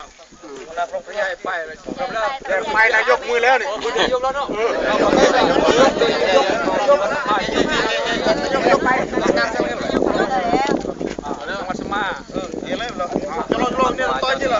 ນາຍົກໄປແລ້ວ ໄປນາຍົກມືແລ້ວນີ້ ເອີ ນາຍົກໄປ ເອີ ຈະລົງ ຈະລົງນີ້ ຕໍ່ນີ້ລະ.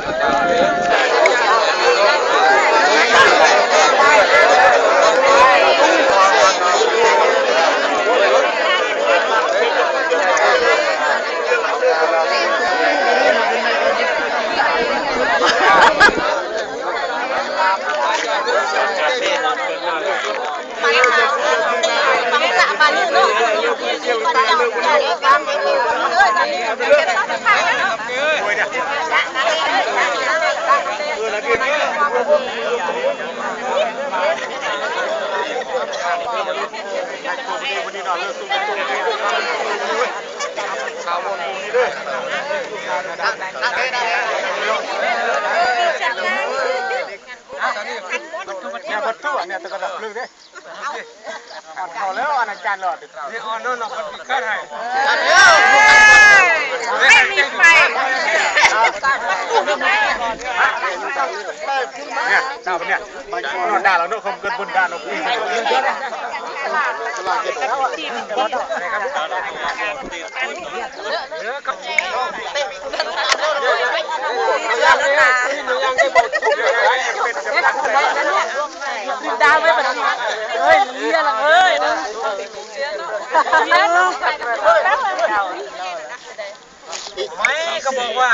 ໄມ່ ກໍບອກວ່າ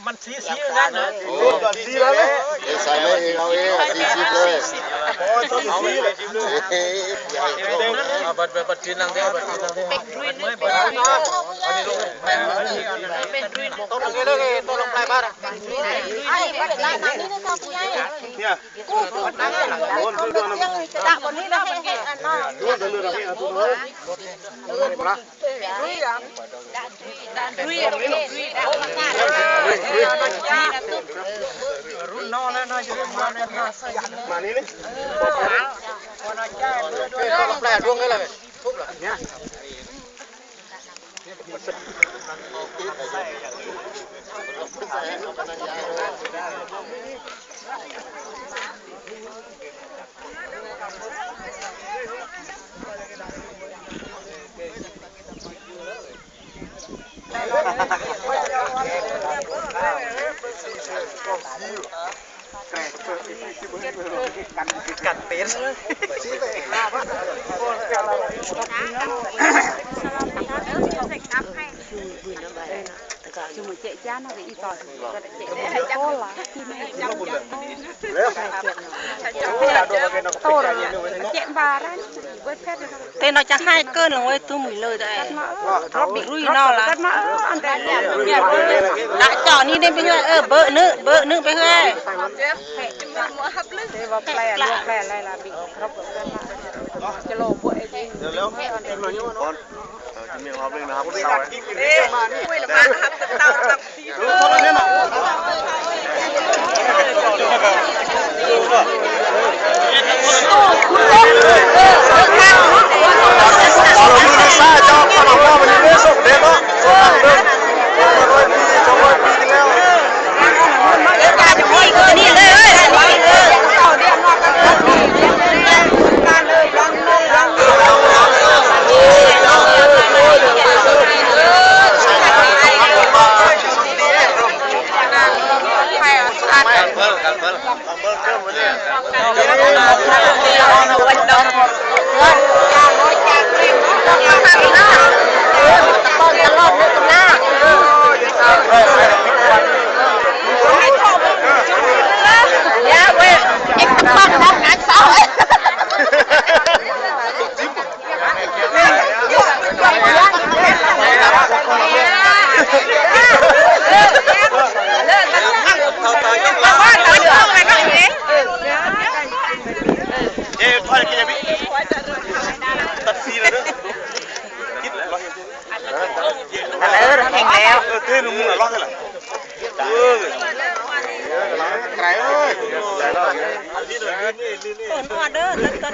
ມັນສີ່ສິບນັ້ນນະ ໂອ້ ສີ່ສິບເລີຍ ໃສ່ເລີຍ ເອົາເອງ ສີ່ສິບເລີຍ ໂອ້ຍ ສີ່ສິບເລີຍ ເອົາບັດ ບັດ ບັດທີນາງເດ້ ບັດທີນາງເດ້ ເປັນດຸຍ ເປັນດຸຍ ເປັນດຸຍ ຕົກລົງເລີຍ ຕົກລົງປາຍບາດ ເນຍ ກັນເປັນ ເທນອກຈາກໃຫ້ເກີນລົງໄວ້ຕຸ້ມອີເລີຍໄດ້ ລຸຍນອກລະ ລະເຈາະນີ້ໄດ້ໄປເຮືອ ເອີ ເບີໜຶ ເບີໜຶໄປເຮືອ ຈະມີຮອບໜຶ່ງນະ ເອີ ຖອຍກິນຢ່າບີ ຕັດສີແລ້ວເດີ ກິນ ເອີ ແຫ້ງແລ້ວ ເອີ ເຕີນໝູ່ລະ ເອີ ໄກເອີຍ ເພິ່ນອອເດີ ເຕີນ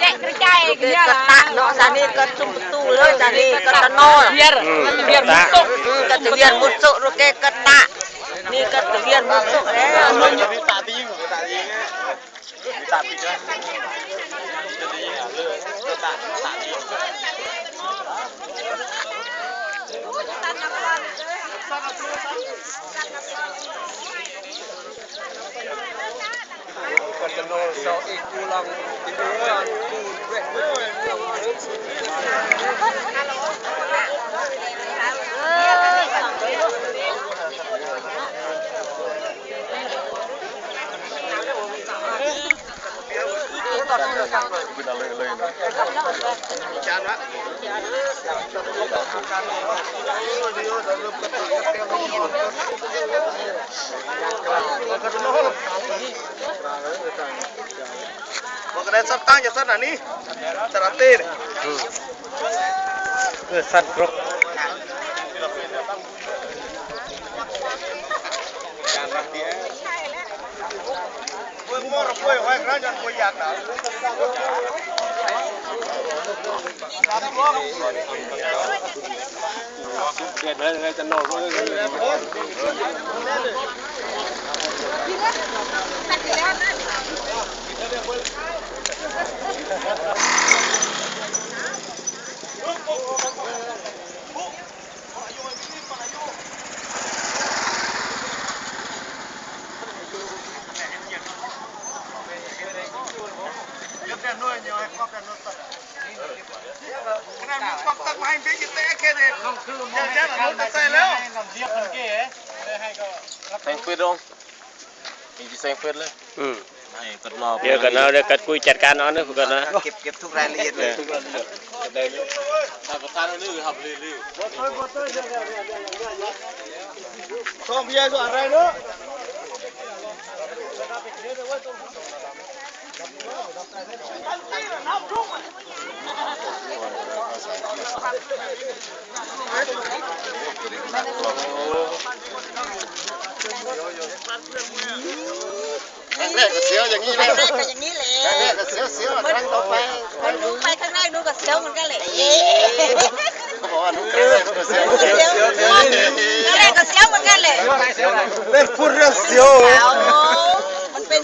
ແຈກກະຈາຍ ເກັບຕະເນາະ ຊານີ້ກໍຊຸມຕູ້ເລີຍ ຊານີ້ກໍຕະເນາະ ວຽນ ອືມ ວຽນມຸດໂຕະ ອືມ ກໍຕະວຽນມຸດໂຕະ ໂລເກະກະຕະ ນີ້ກໍຕະວຽນມຸດໂຕະແລ້ວ. ອືມ ເອີ ສັ່ນກຣອກ. ແສງຟືດລົງ ມີແຕ່ແສງຟືດເລີຍ ອືມ ໃຫ້ກັນເນາະ ດຽວກັນເນາະ ດຽວກັນຄຸຍຈັດການເອົາເດີ ພຸ້ນກັນນະ ເກັບ ເກັບທຸກລາຍລະອຽດເລີຍ ເອີ ທ່ານປະທານເອົາເດີ ຮັບເລີຍ ສອງພະຍາສອງອາໄລເນາະ. ຄັ້ງແລກກໍເສຍວຢ່າງນີ້ແຫຼະ ຄັ້ງແລກກໍຢ່າງນີ້ແຫຼະ ຄັ້ງແລກກໍເສຍວໆ ຄັ້ງຕໍ່ໄປ ໄປດູ ໄປຄັ້ງແລກດູກໍເສຍວເໝືອນກັນແຫຼະ ເອີ ເຂົາບອກວ່າ ເອີ ຄັ້ງແລກກໍເສຍວ ເອີ ຄັ້ງແລກກໍເສຍວເໝືອນກັນແຫຼະ ເປັນຜູ້ເລື່ອງເສຍວ ເອົາ ມັນເປັນ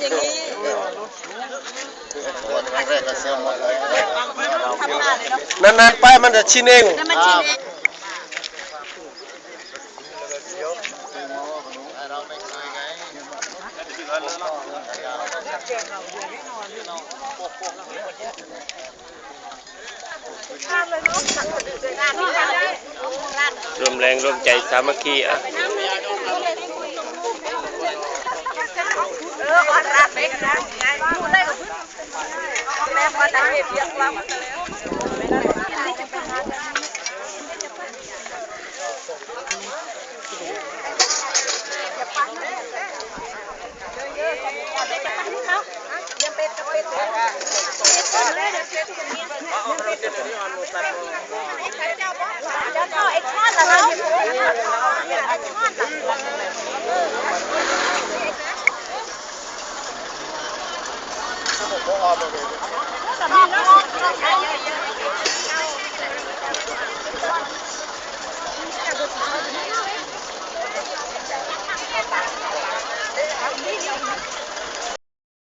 ນານໆໄປມັນຈະຊິເໜັງ. ລວມແຮງລວມໃຈສາມັກຄີ ອະ ເອີ